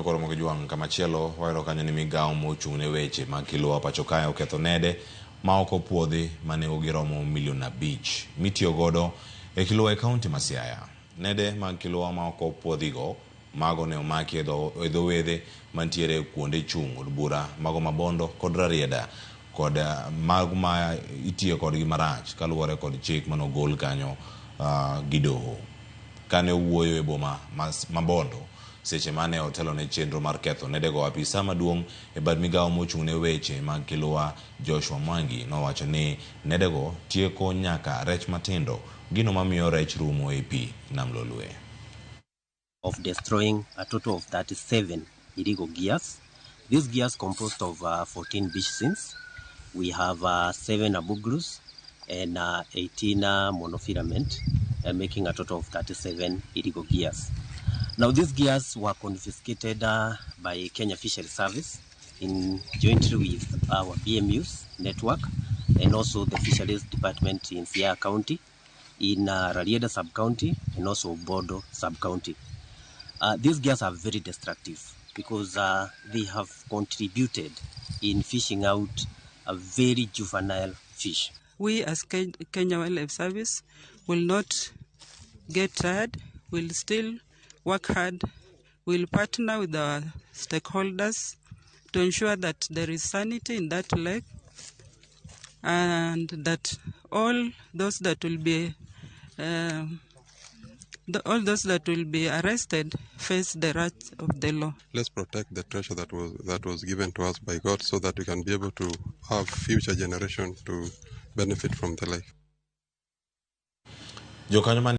Koro gi jwang' kamachielo wayudo kanyo ni migawo mochung' ne weche mag Kilwa pacho kae oketho nede ma ok opuodhi ma nengogi romo milion 5 mitiyo godo e Kilwa e kaunti ma Siaya. Nede mag Kilwa ma ok opuodhigo mago ne omaki e dho wedhe mantiere kuonde chung' od bura mago ma Bondo kod Rarieda kod mago ma itiyo kodgi marach kaluwore kod chik manogol kanyo gi doho. Kane owuoyo e boma ma Bondo seche mane otelo ne chenro mar ketho nedego, apisa maduong' e bad migawo mochung' ne weche mag Kilwa Joshua Mwangi nowacho ni nedego tieko nyaka rech matindo, gino mamiyo rech rumo e pi nam Lolwe. Of destroying a total of 37 illegal gears. These gears composed of 14 beach seines. We have 7 abugrus and 18 monofilament, making a total of 37 illegal gears. Now, these gears were confiscated by Kenya Fisheries Service in jointly with our BMUs network and also the Fisheries Department in Siaya County, in Rarieda sub-county, and also Bondo sub-county. These gears are very destructive because they have contributed in fishing out a very juvenile fish. We as Kenya Wildlife Service will not get tired, we'll still work hard, we'll partner with our stakeholders to ensure that there is sanity in that lake and that all those that will be all those that will be arrested face the wrath of the law. Let's protect the treasure that was given to us by God so that we can be able to have future generation to benefit from the lake. Jokanyo man